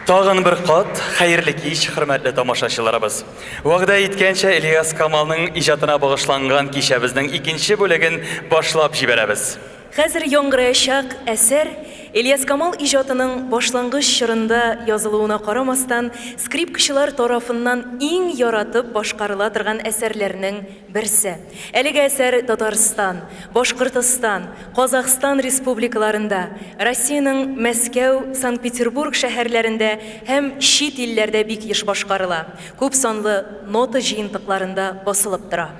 Тагын бер кат хәерле кич, хөрмәтле тамашачыларыбыз. Вәгъдә иткәнчә, Ильяс Камалның иҗатына багышланган кичәбезнең икенче бүлеген башлап җибәрәбез. Хәзер яңгыраячак әсәр Ильяс Камал иҗатының башлангыч чорында язылуына карамастан, скрипкачылар тарафыннан иң яратып башкарыла торган әсәрләрнең берсе. Әлеге әсәр Татарстан, Башкортостан, Казахстан республикаларында, Россиянең Мәскәү, Санкт-Петербург шәһәрләрендә һәм чит илләрдә бик еш башкарыла, күп санлы нота җыентыкларында басылып тора.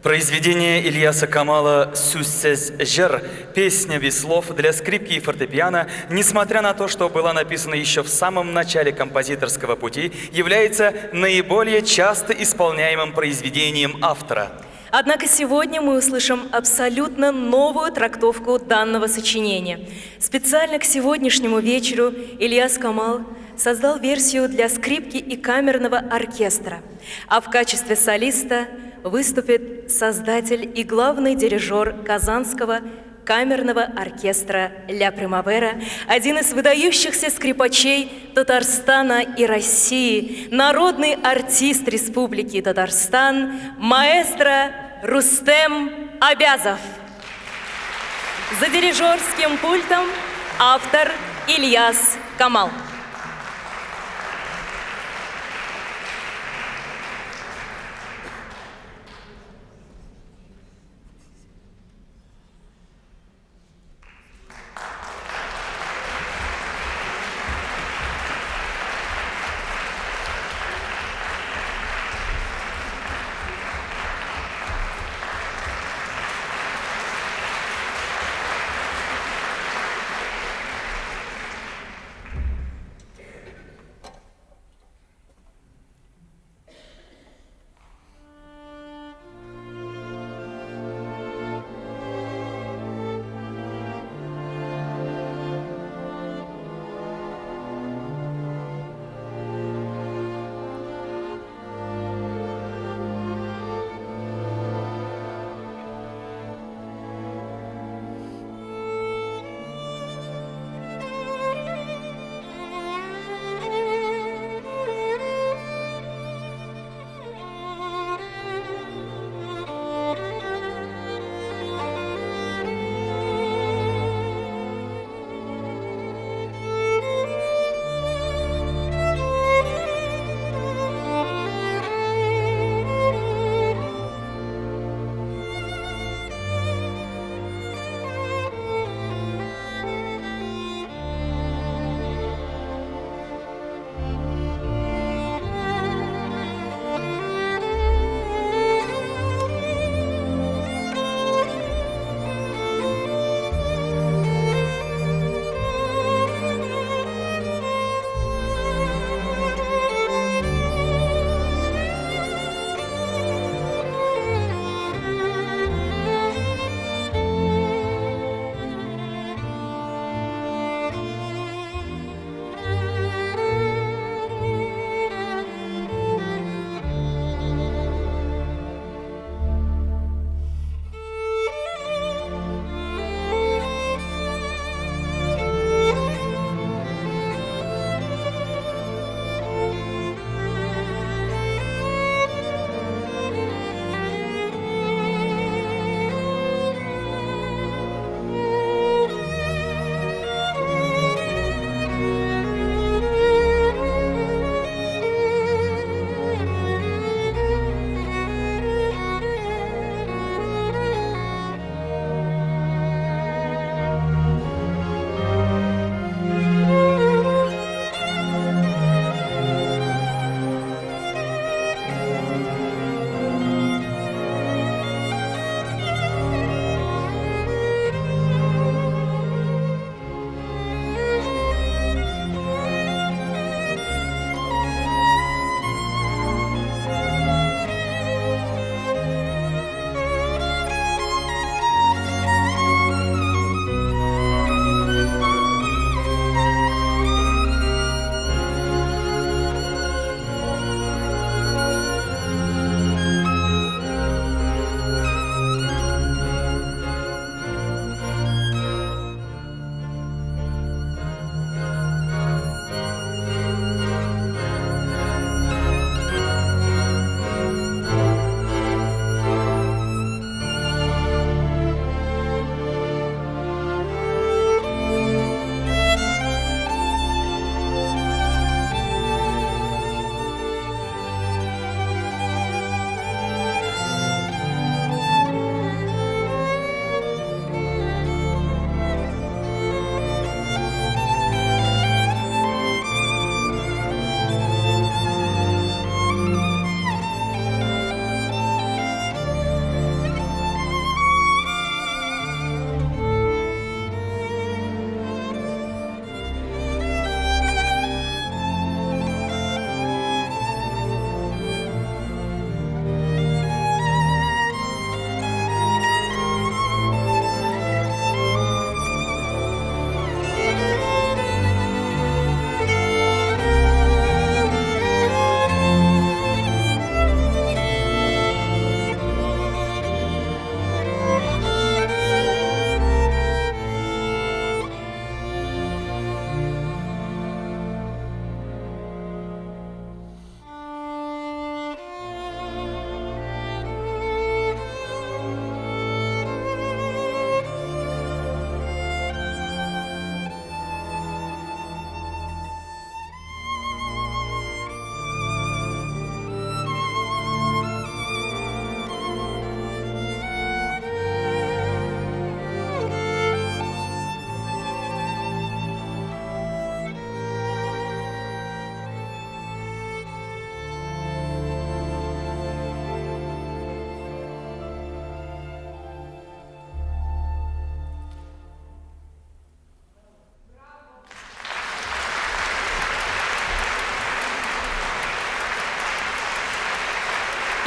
Произведение Ильяса Камала «Сүзсез җыр», «Песня без слов» для скрипки и фортепиано, несмотря на то, что была написана еще в самом начале композиторского пути, является наиболее часто исполняемым произведением автора. Однако сегодня мы услышим абсолютно новую трактовку данного сочинения. Специально к сегодняшнему вечеру Ильяс Камал создал версию для скрипки и камерного оркестра. А в качестве солиста выступит создатель и главный дирижер Казанского камерного оркестра «Ля Примавера», один из выдающихся скрипачей Татарстана и России, народный артист Республики Татарстан, маэстро Рустем Абязов. За дирижерским пультом автор Ильяс Камал.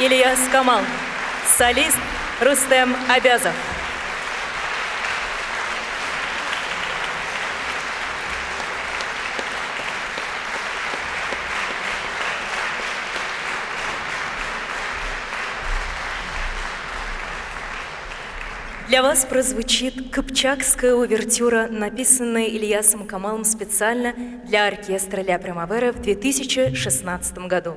Ильяс Камал. Солист Рустем Абязов. Для вас прозвучит Кыпчакская увертюра, написанная Ильясом Камалом специально для оркестра «Ля Примавера» в 2016 году.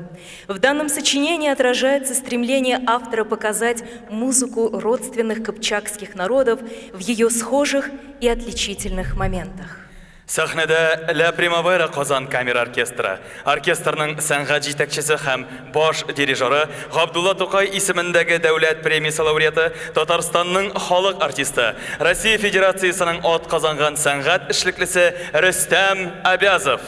В данном сочинении отражается стремление автора показать музыку родственных кыпчакских народов в ее схожих и отличительных моментах. Сәхнәдә Ля Примавера Казан камера оркестры. Оркестрның сәнгать җитәкчесе һәм баш дирижеры Габдулла Тукай исемендәге дәүләт премиясе лауреаты, Татарстанның халык артисты, Россия Федерациясенең атказанган сәнгать эшлеклесе Рөстәм Абязов.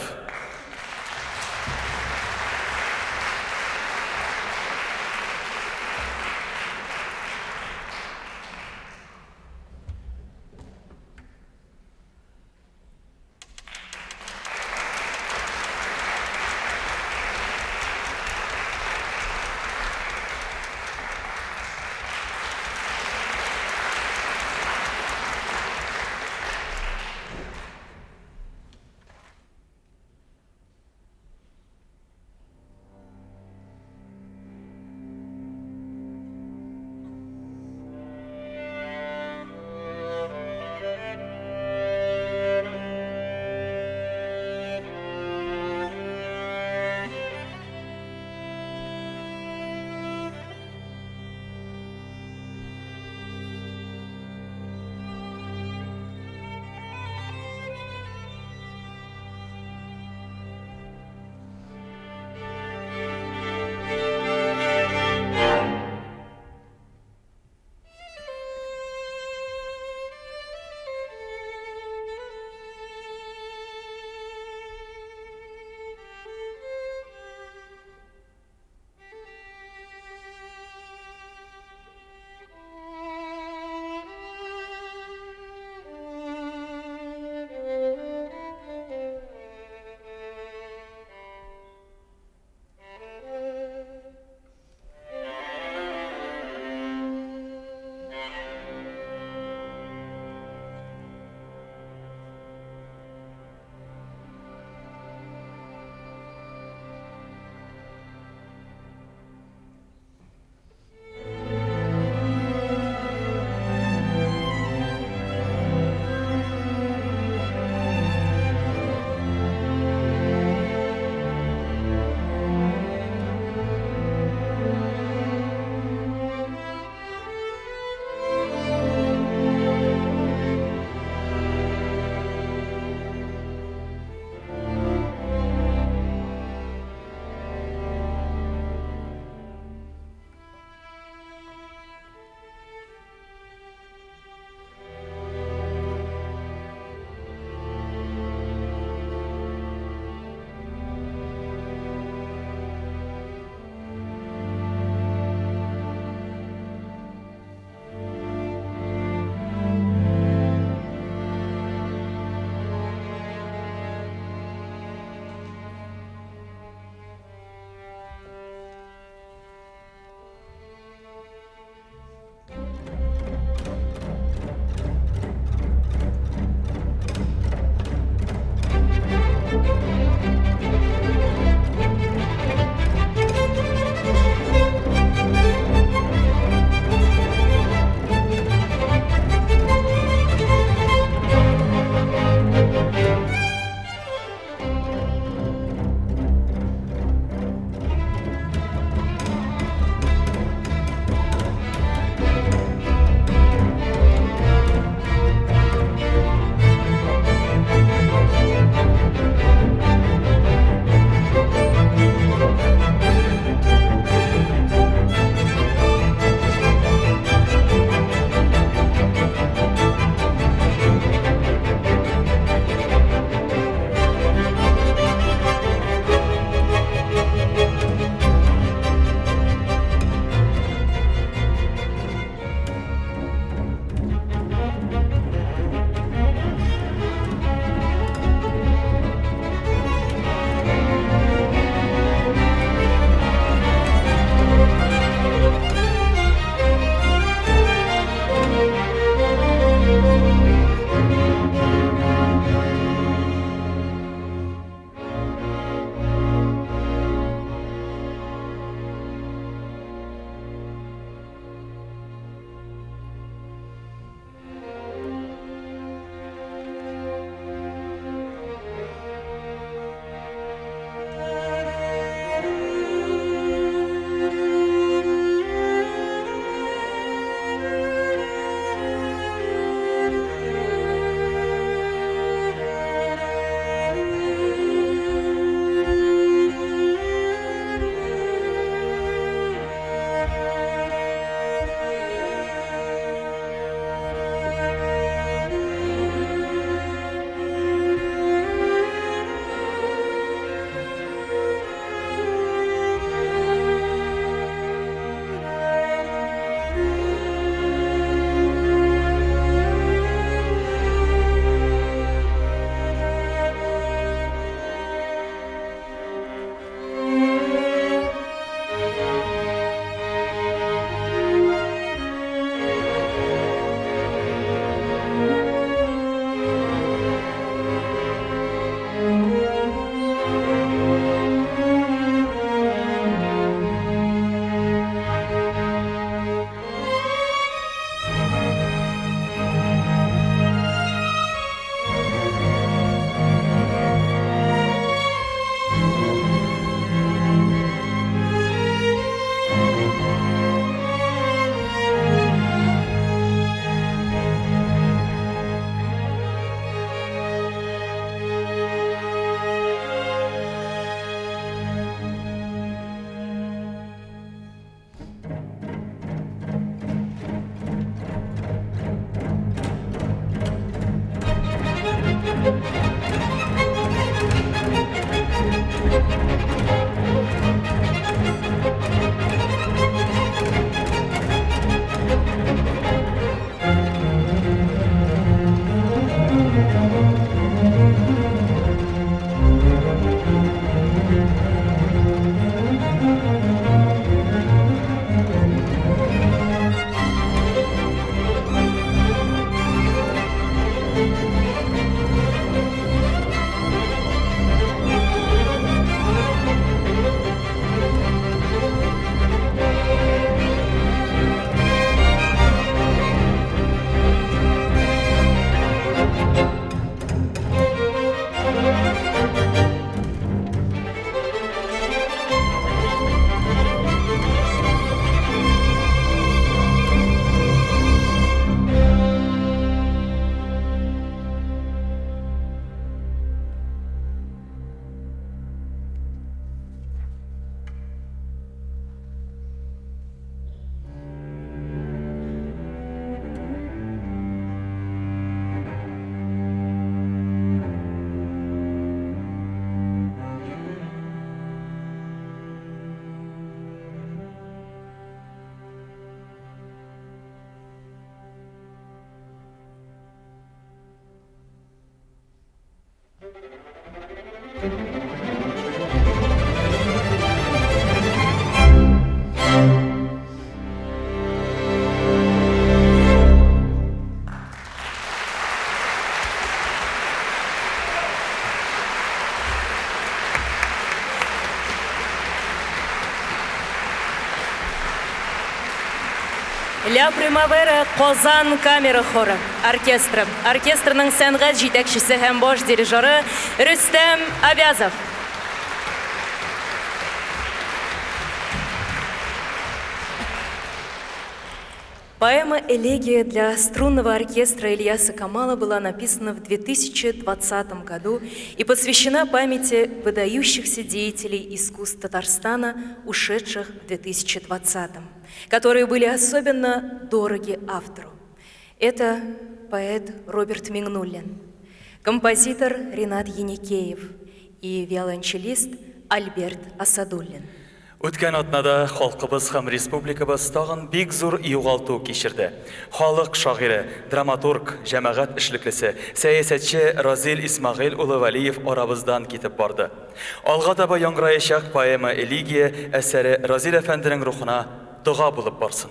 Ля Примавера Казан камера хоры оркестры. Оркестрның сәнгать җитәкчесе һәм баш дирижеры Рөстәм Абязов. Поэма «Элегия» для струнного оркестра Ильяса Камала была написана в 2020 году и посвящена памяти выдающихся деятелей искусств Татарстана, ушедших в 2020, которые были особенно дороги автору. Это поэт Роберт Миңнуллин, композитор Ренат Еникеев и виолончелист Альберт Асадуллин. Үткән атнада халкыбыз һәм республикабыз тагын бик зур югалту кичерде. Халык шагыйре, драматург, җәмәгать эшлеклесе, сәясәтче Разил Исмәгыйль улы Вәлиев арабыздан китеп барды. Алга таба яңгыраячак поэма Элегия әсәре Разил әфәнденең рухына дога булып барсын.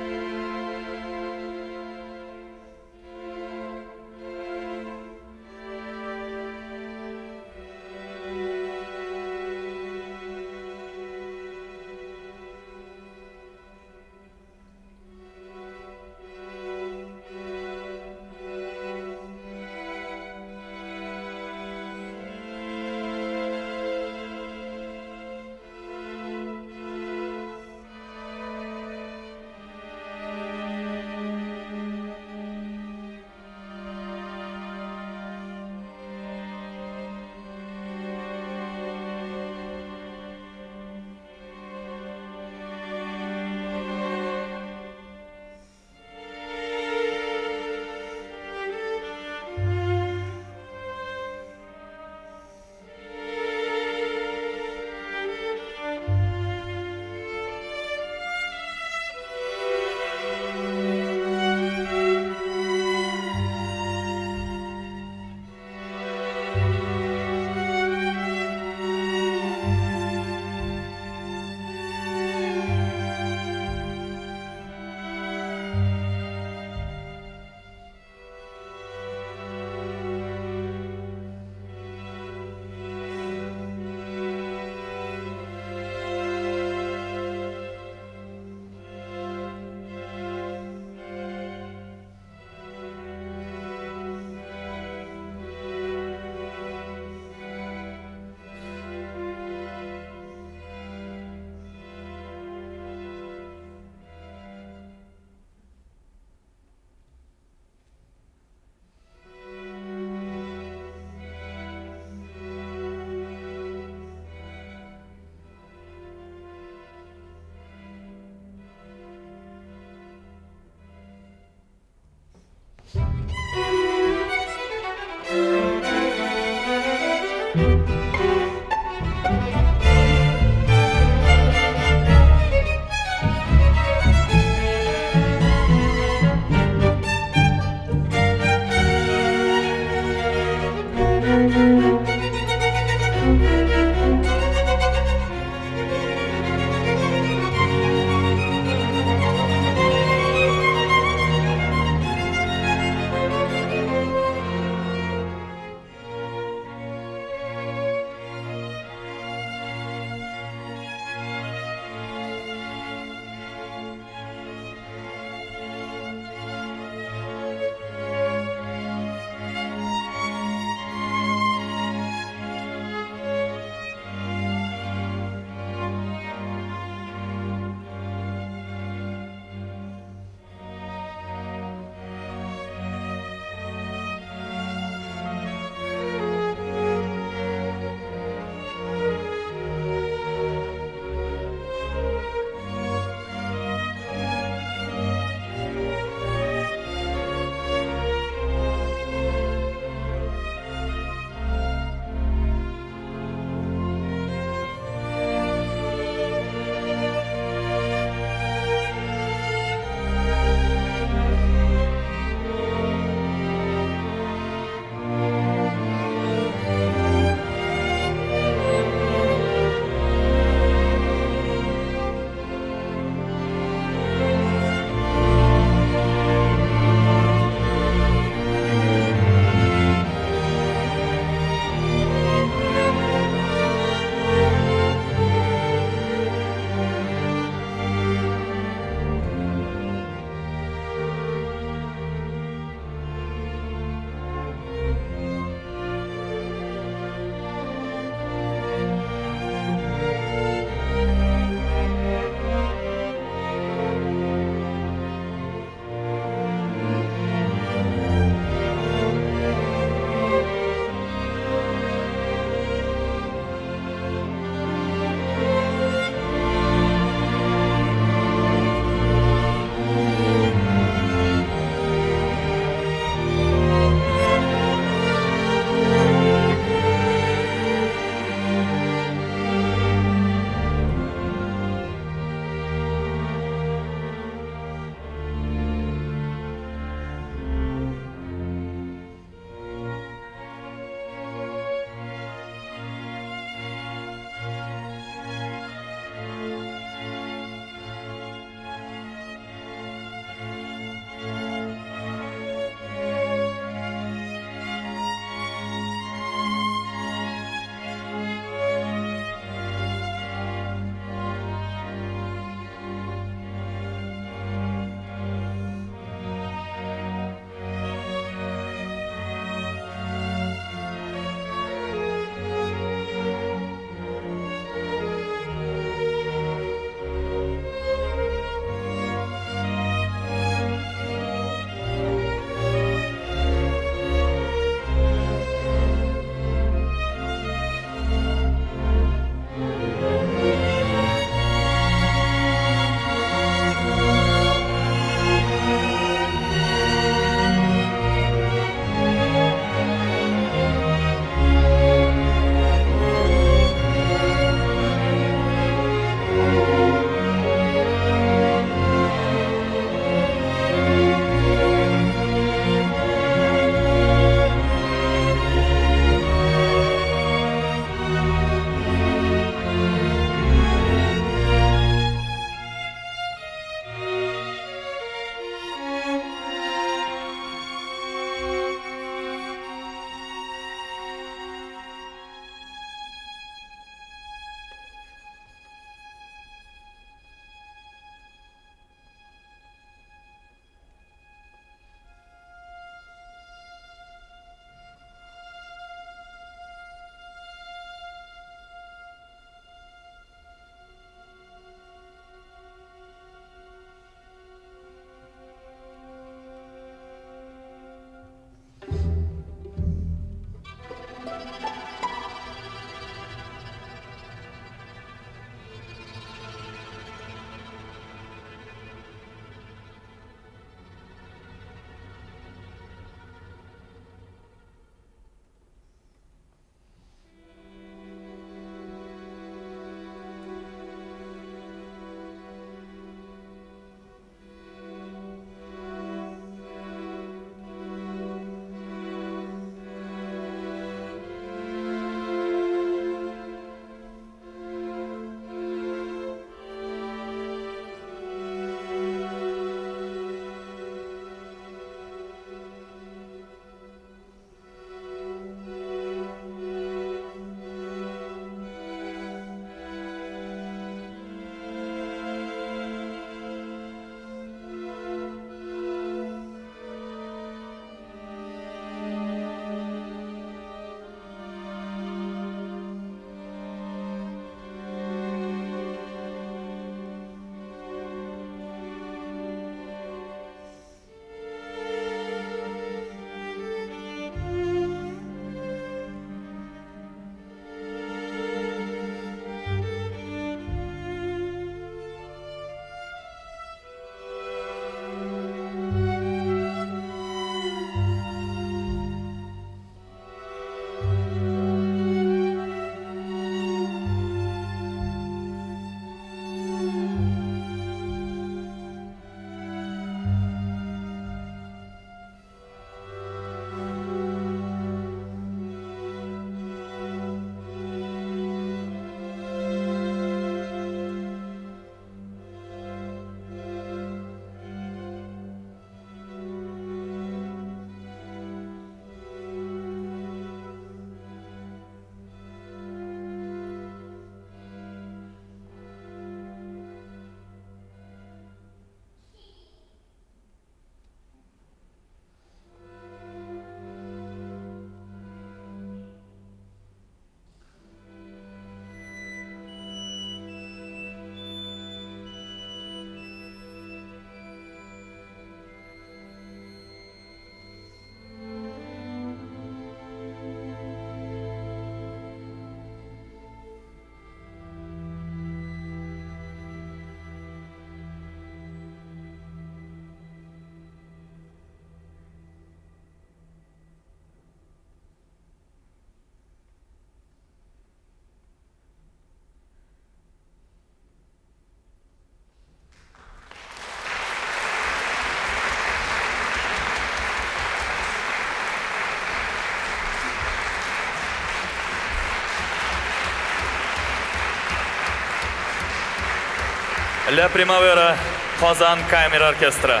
Ля Примавера Казан камера оркестры.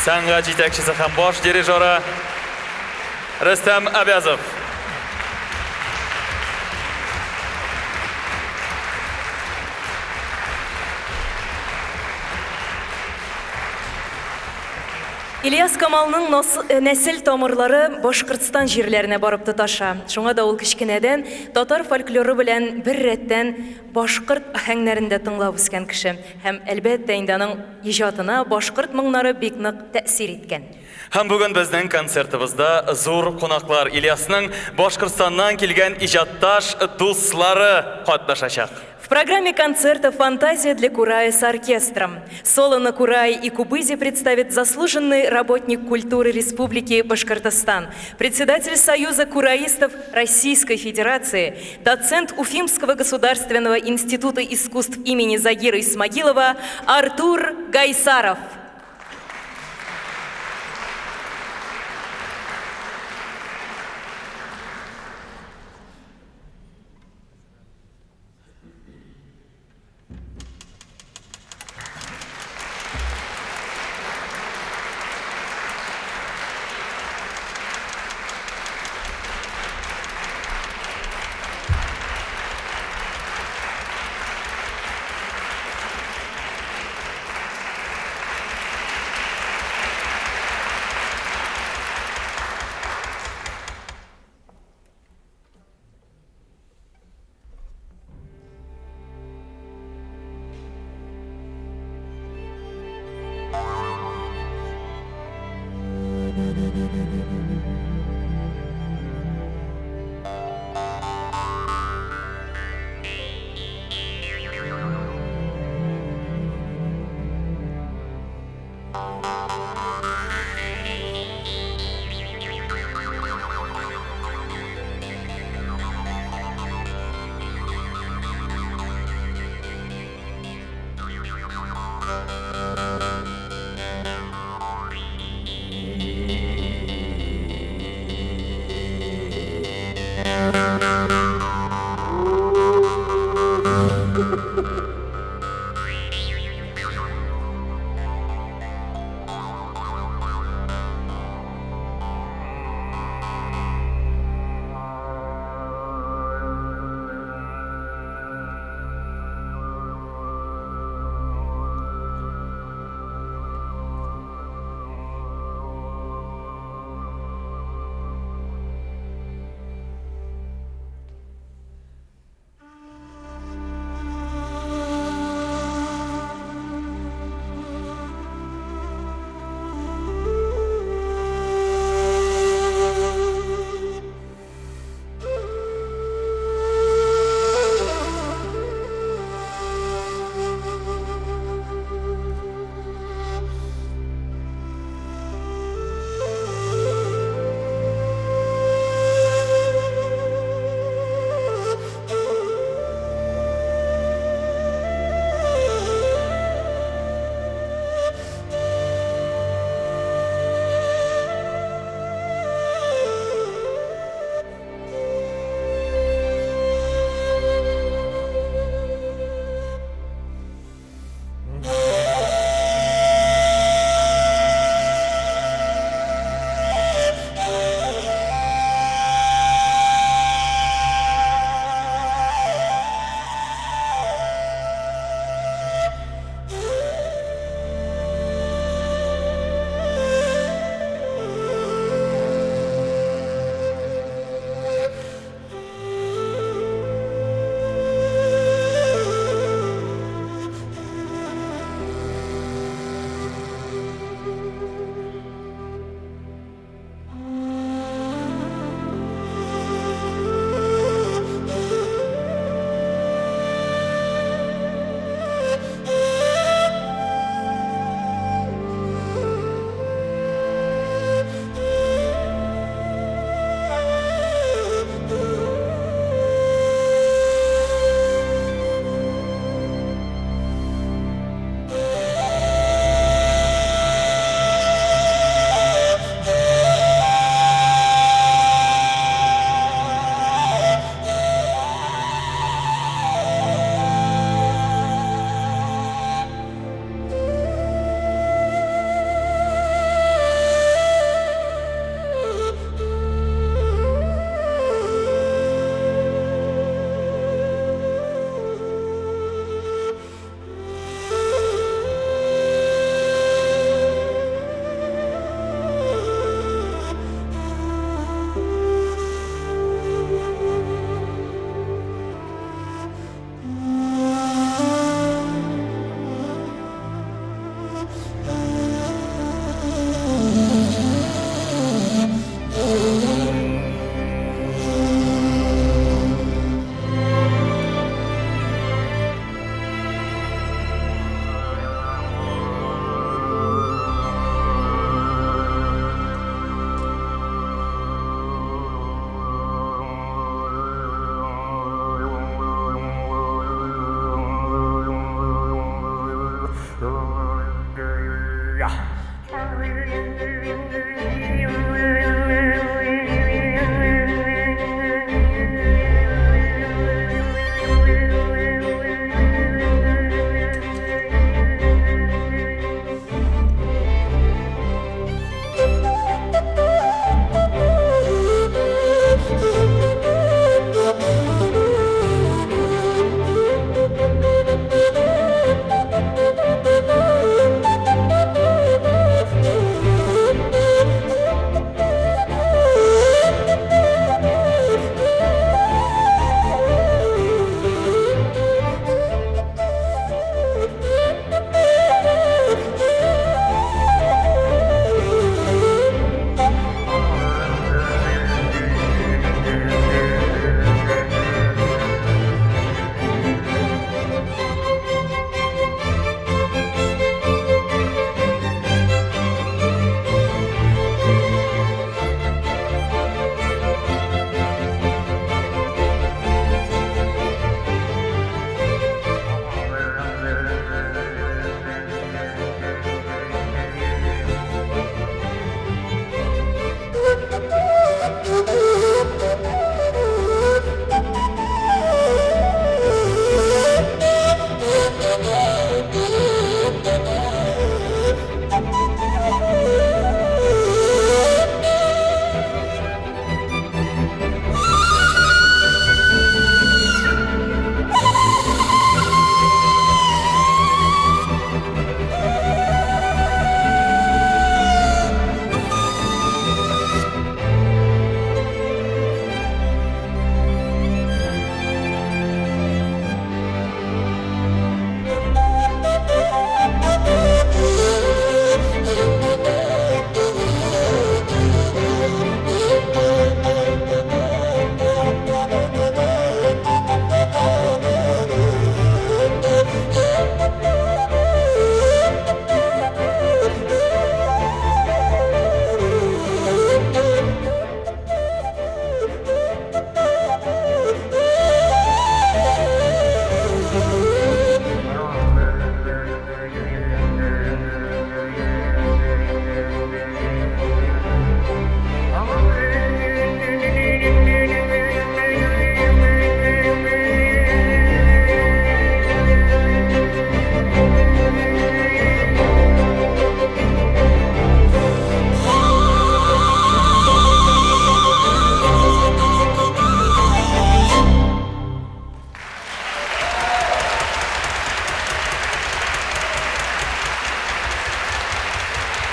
Сәнгать җитәкчесе һәм баш дирижеры Рөстәм Абязов. Ильяс Камалның нәсел тамырлары Башкортстан җирләренә барып тоташа. Шуңа да ул кечкенәдән татар фольклоры белән бер рәттән башкорт аһәңнәрен дә тыңлап үскән кеше. Һәм, әлбәттә инде, аның иҗатына башкорт моңнары бик нык тәэсир иткән. Һәм бүген безнең концертыбызда зур кунаклар, Ильясның Башкортстаннан килгән иҗатташ дуслары катнашачак. В программе концерта «Фантазия для Курая с оркестром». Соло на Курае и Кубызе представит заслуженный работник культуры Республики Башкортостан, председатель Союза кураистов Российской Федерации, доцент Уфимского государственного института искусств имени Загира Исмагилова Артур Гайсаров.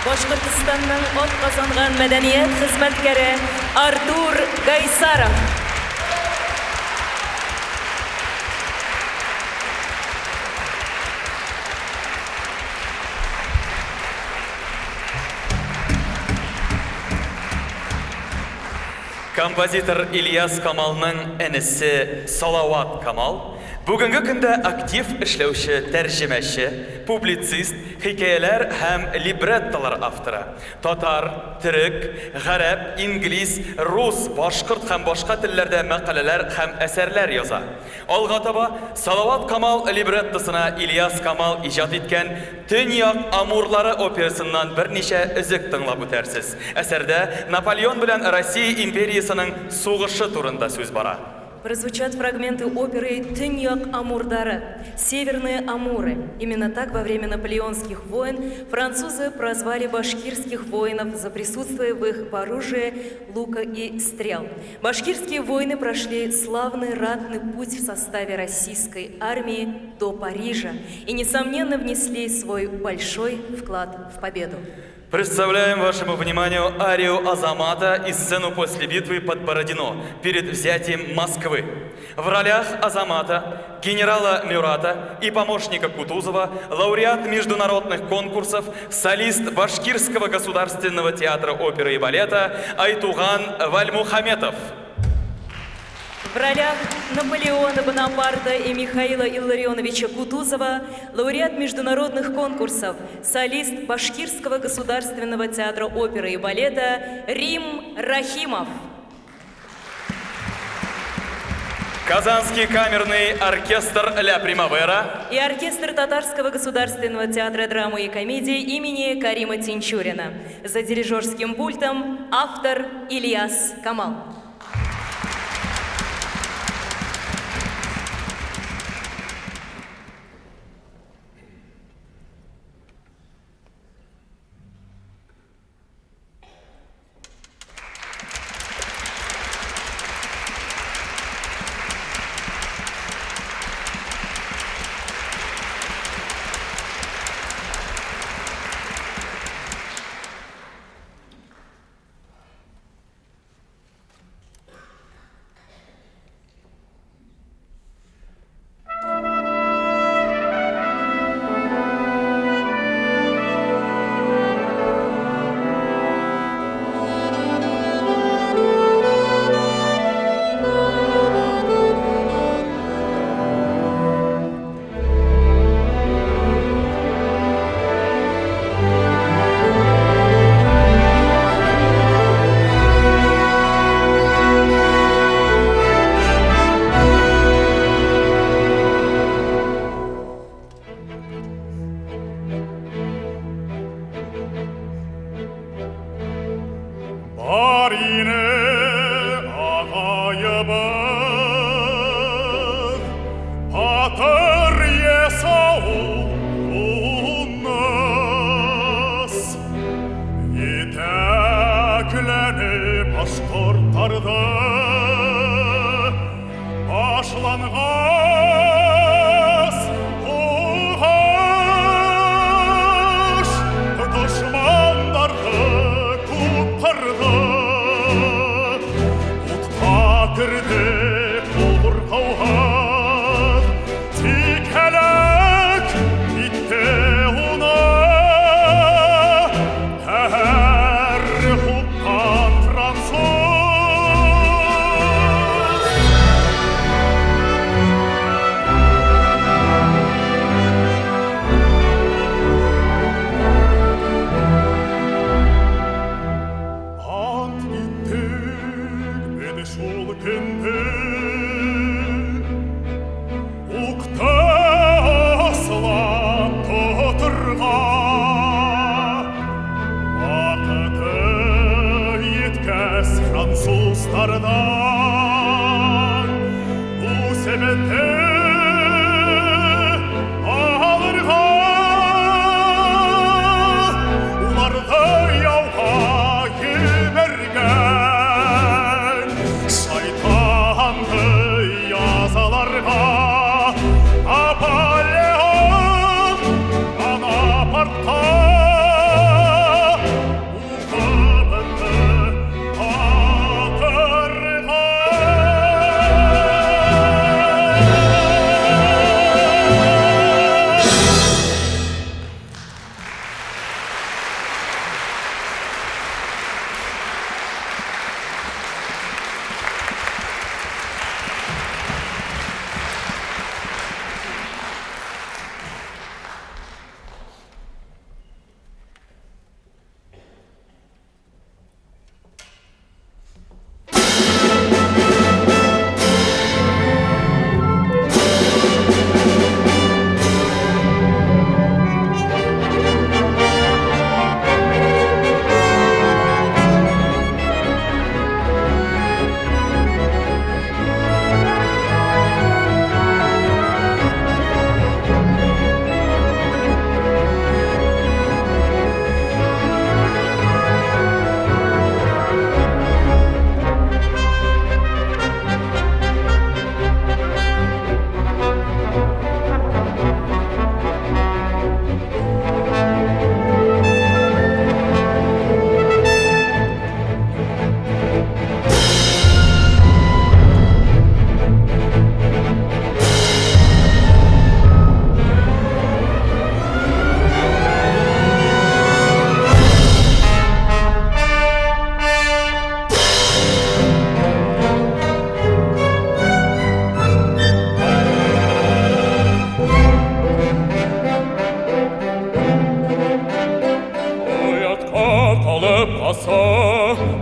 Башкортстанның атказанган мәдәният хезмәткәре Артур Гайсаров. Композитор Ильяс Камалның энесе Салават Камал бүгенге көндә актив эшләүче тәрҗемәче, публицист, хикәяләр һәм либреттолар авторы. Татар, төрек, гарәп, инглиз, рус, башкорт һәм башка телләрдә мәкаләләр һәм әсәрләр яза. Алга таба Салават Камал либреттосына Ильяс Камал иҗат иткән Төньяк Амурлары операсыннан берничә өзек тыңлап үтәрсез. Әсәрдә Наполеон белән Россия империясенең сугышы турында сүз бара. Прозвучат фрагменты оперы «Төньяк Амурдары» «Северные Амуры». Именно так во время наполеонских войн французы прозвали башкирских воинов за присутствие в их оружии лука и стрел. Башкирские воины прошли славный ратный путь в составе российской армии до Парижа и, несомненно, внесли свой большой вклад в победу. Представляем вашему вниманию арию Азамата и сцену после битвы под Бородино перед взятием Москвы. В ролях Азамата, генерала Мюрата и помощника Кутузова, лауреат международных конкурсов, солист Башкирского государственного театра оперы и балета Айтуган Вальмухаметов. В ролях Наполеона Бонапарта и Михаила Илларионовича Кутузова, лауреат международных конкурсов, солист Башкирского государственного театра оперы и балета Рим Рахимов. Казанский камерный оркестр «Ля Примавера» и оркестр Татарского государственного театра драмы и комедии имени Карима Тинчурина. За дирижерским пультом автор Ильяс Камал.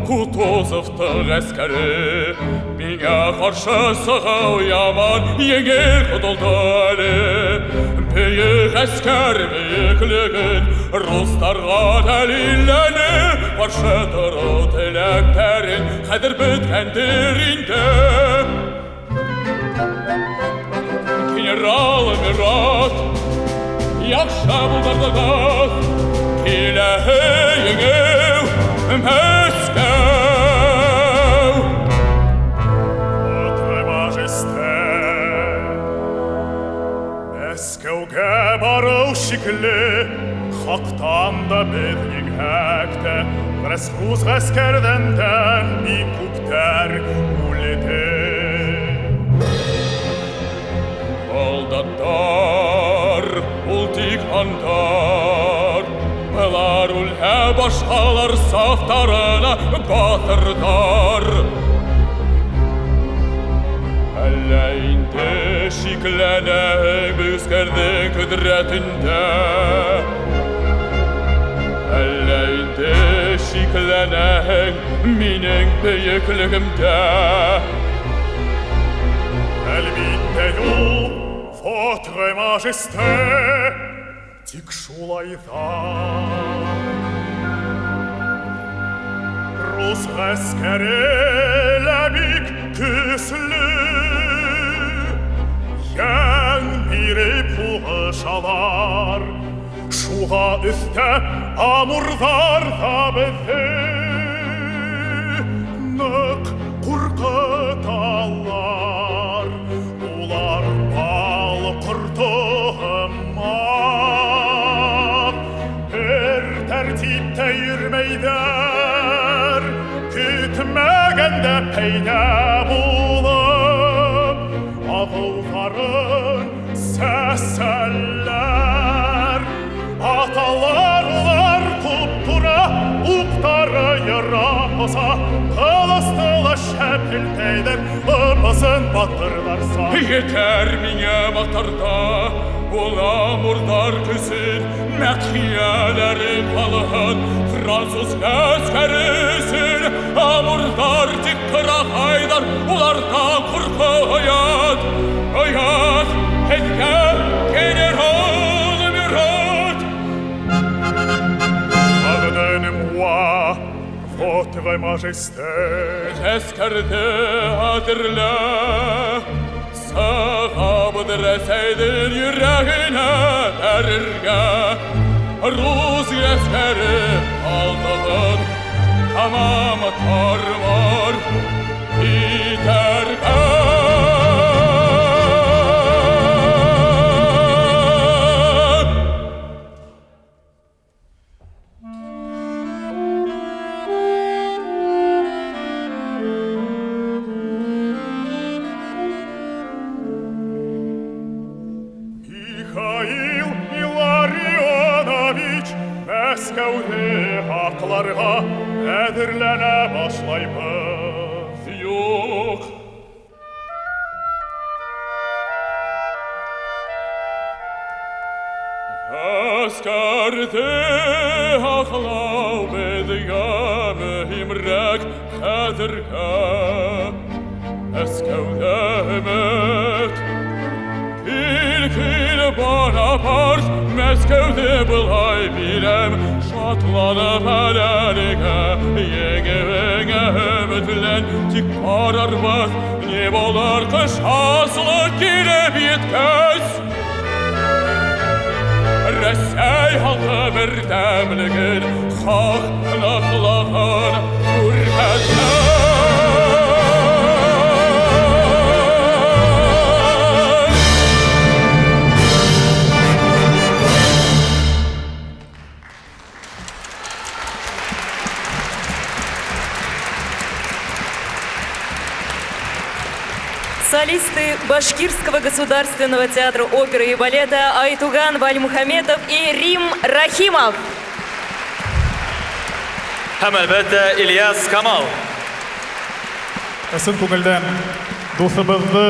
Кутузов гаскәре. Миңа каршы сыгу яман еңел котылды әле. Бөек гаскәр бөеклеген русларга дәлилләнеп, каршы тору теләкләрен хәзер беткәндер инде. Генерал Мират, яхшы булдырдыгыз, килә еңеү, Мәскәү. Votre Majesté, Мәскәүгә бару шикле, хактан да безнең хәктә, рус гаскәрдән дә бик күптәр үлде. Солдатлар, ул тик андар, Болар үлһә башкалар сафтарына батырдар. Әллә инде шикләнәһең гаскәрнең кодрәтендә? Әллә инде шикләнәһең минем бөеклегемдә? Әлбиттә юк, Votre Majesté, тик шулай да рус гаскәре лә бик көчле, йән биреп һугышалар, шуга өстәп амурлар да безне нык куркыталар. Улар бал корты һымак, бер тәртиптә йөрмәйләр, көтмәгәндә пәйда булып, агуларын сәсәлләр. Аталар улар туп-тура, уктары ерак булса, кылыстыла шәпелтәйләр, ыпысын батырларса. Етәр миңа мактарда, ул амурлар көчен, мәдхияләре калын, француз гаскәресен. Амурлар тик кырагайлар, улардан курку оят, оят, һеҙгә, генерал Мюрат. Pardonnez-moi, Votre Majesté. Гаскәрҙе әҙерлә, сығабыҙ Рәсәйҙең йөрәгенә бәрергә. Рус гаскәре алдығын тамам тар-мар итәргә. Михаил Илларионович, Мәскәүҙе һаҡларға әҙерләнә башлайбыҙ. Юҡ. Гаскәрҙе һаҡлау беҙгә мөһимерәк хәҙергә. Мәскәүҙә өмөт. Кил, кил, Бонапарт, Мәскәүҙе былай бирәм, шатланып әлегә, еңеүеңә өмөтлән, тик ҡарарбыҙ, ни булыр ҡыш фаслы килеп еткәс. Рәсәй халҡы берҙәмлеген, хаҡ ныҡлығын күрһәткән. Солисты Башкирского государственного театра оперы и балета Айтуган Вальмухаметов и Рим Рахимов. Һәм, әлбәттә, Ильяс Камал. Ысын күңелдән дуҫыбыҙҙы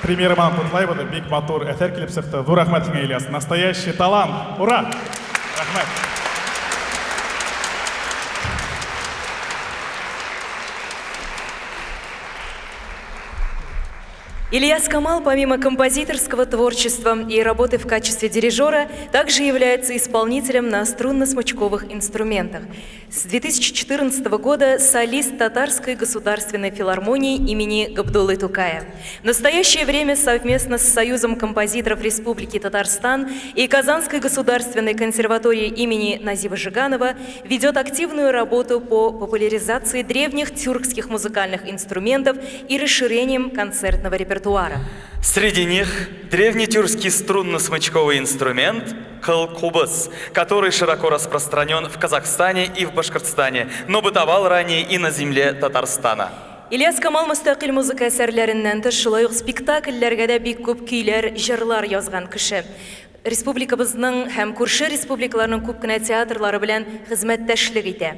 премьера менән ҡотлайбыҙ. Бик матур әҫәр килеп сыҡты. Ҙур рәхмәт һиңә, Ильяс. Настоящий талант. Ура! Рәхмәт. Ильяс Камал, помимо композиторского творчества и работы в качестве дирижера, также является исполнителем на струнно-смычковых инструментах. С 2014 года солист Татарской государственной филармонии имени Габдуллы Тукая. В настоящее время совместно с Союзом композиторов Республики Татарстан и Казанской государственной консерваторией имени Назиба Жиганова ведет активную работу по популяризации древних тюркских музыкальных инструментов и расширением концертного репертуара. Среди них древнетюркский струнно-смычковый инструмент кыл-кубыз, который широко распространен в Казахстане и в Башкортостане, но бытовал ранее и на земле Татарстана. Ильяс Камал мөстәкыйль музыка әсәрләреннән тыш шулай ук спектакльләргә дә бик күп көйләр, җырлар язган кеше. Республикабызның һәм күрше республикаларның күп кенә театрлары белән хезмәттәшлек итә.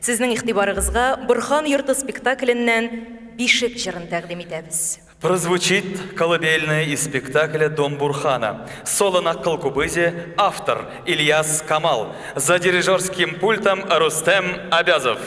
Сезнең игътибарыгызга Борхан йорты спектакленнән Бишек җырын тәкъдим итәбез. Прозвучит колыбельная из спектакля «Дом Бурхана». Соло на кылкубызе автор Ильяс Камал. За дирижерским пультом Рустем Абязов.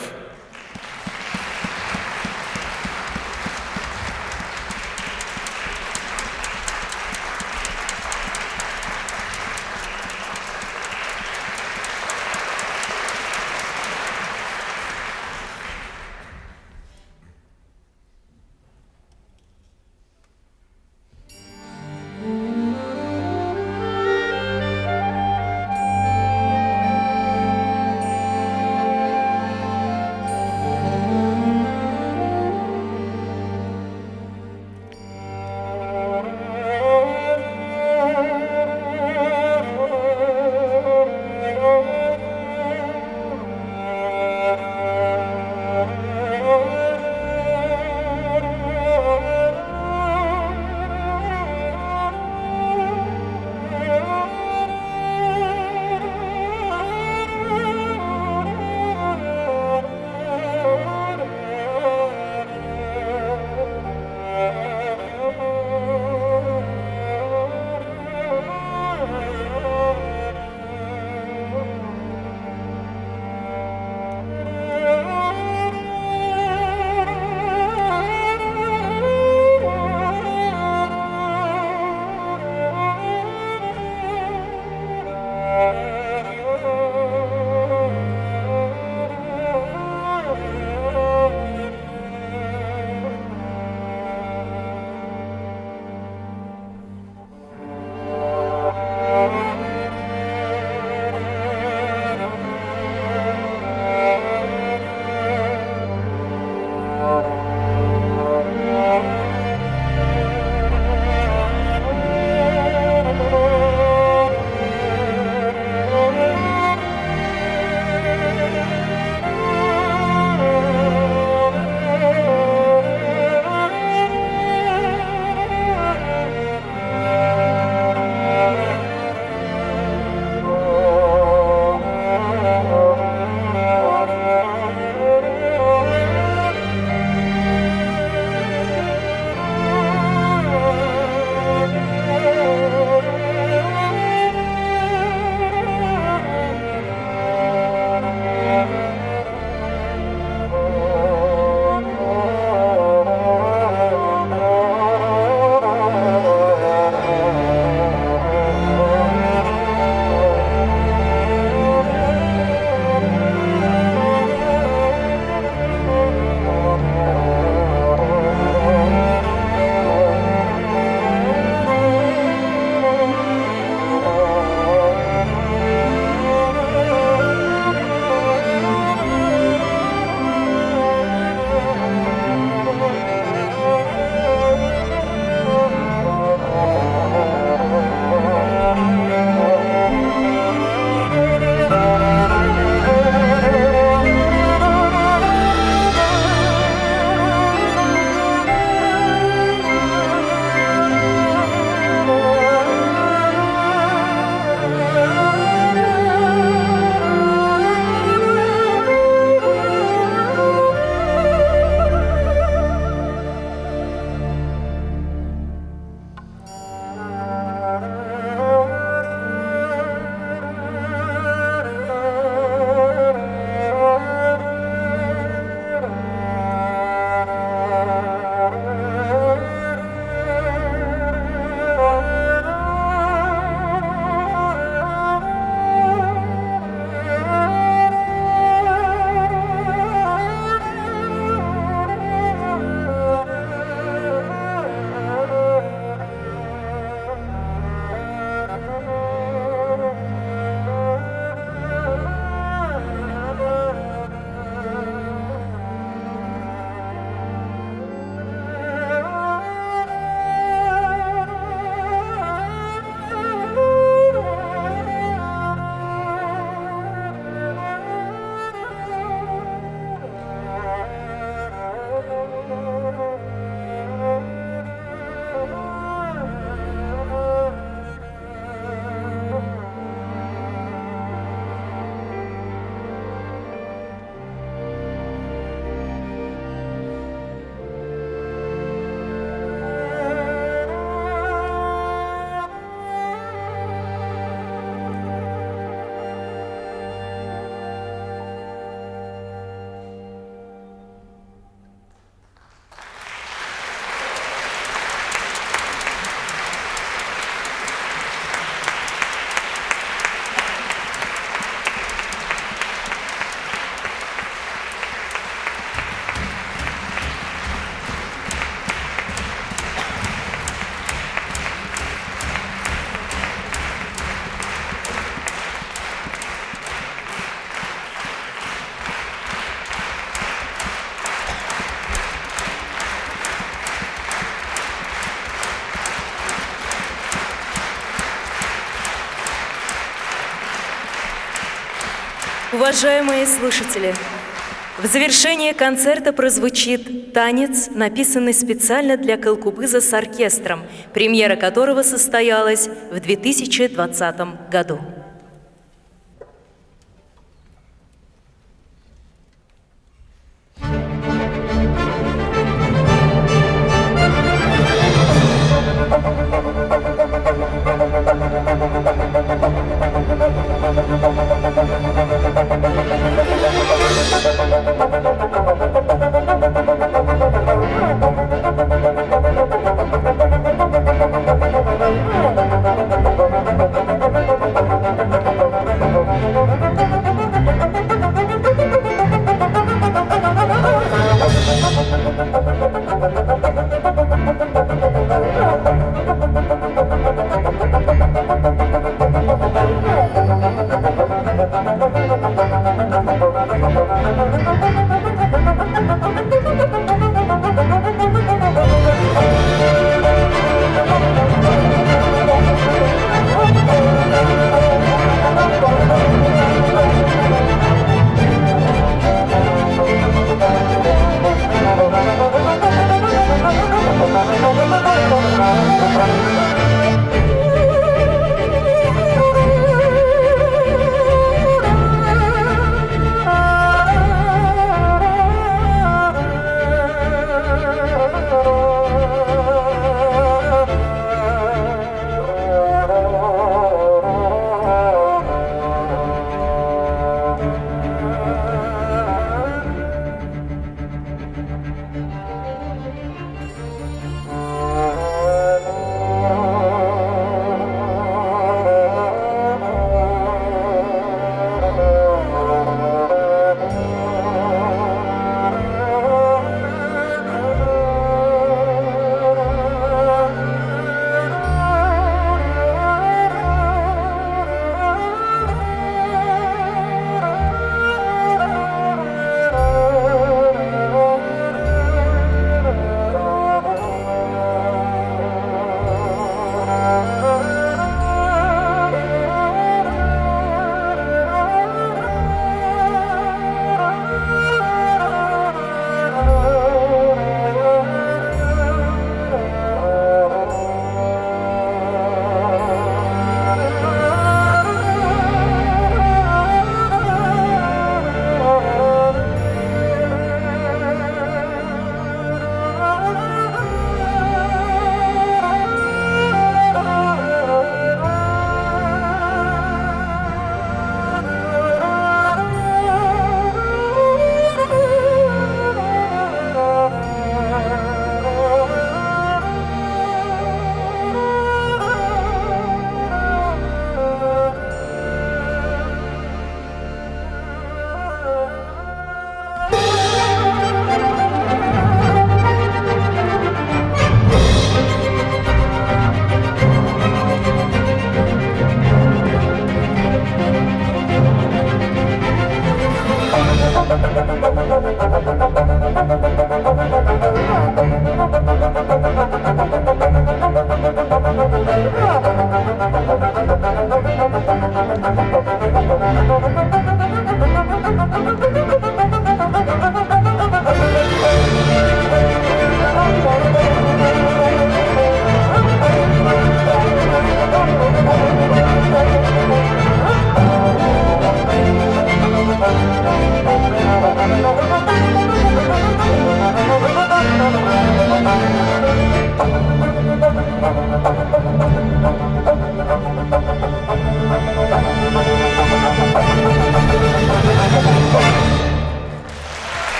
Уважаемые слушатели, в завершение концерта прозвучит танец, написанный специально для Калкубыза с оркестром, премьера которого состоялась в 2020 году.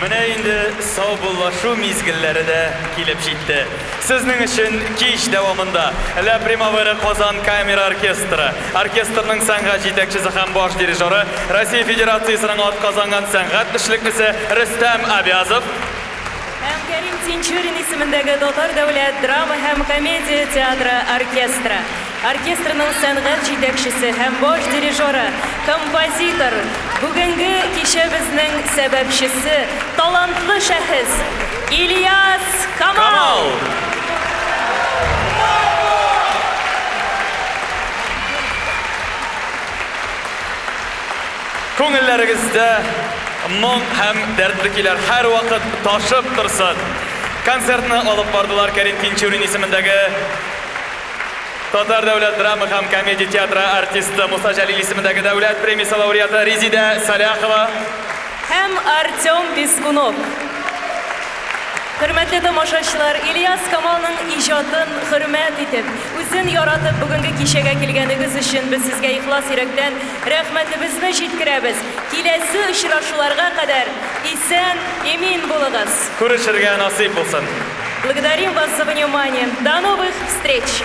Менә инде саубуллашу мизгелләре дә килеп җитте. Сезнең өчен кич дәвамында Ля Примавера Казан камера оркестры, оркестрның сәнгать җитәкчесе һәм баш дирижеры, Россия Федерациясенең атказанган сәнгать эшлеклесе Рөстәм Абязов, Һәм Кәрим Тинчурин исемендәге Татар дәүләт драма һәм комедия театры оркестры. Оркестрның сәнгать җитәкчесе һәм баш дирижеры, композитор, бүгенге кичәбезнең сәбәпчесе, талантлы шәхес Ильяс Камал! Камал! Күңелләрегездә моң һәм дәртле көйләр һәрвакыт ташып торсын. Концертны алып бардылар Кәрим Тинчурин исемендәге Татар дәүләт драма һәм комедия театры артисты Муса Җәлил исемендәге дәүләт премиясе лауреаты Резидә Сәлахова. Һәм Артем Пискунов. Хөрмәтле тамашачылар, Ильяс Камалның иҗатын хөрмәт итеп, үзен яратып бүгенге кичәгә килгәнегез өчен без сезгә ихлас йөрәктән рәхмәтебезне җиткерәбез. Киләсе очрашуларга кадәр исән, имин булыгыз. Күрешергә насыйп булсын. Благодарим вас за внимание. До новых встреч!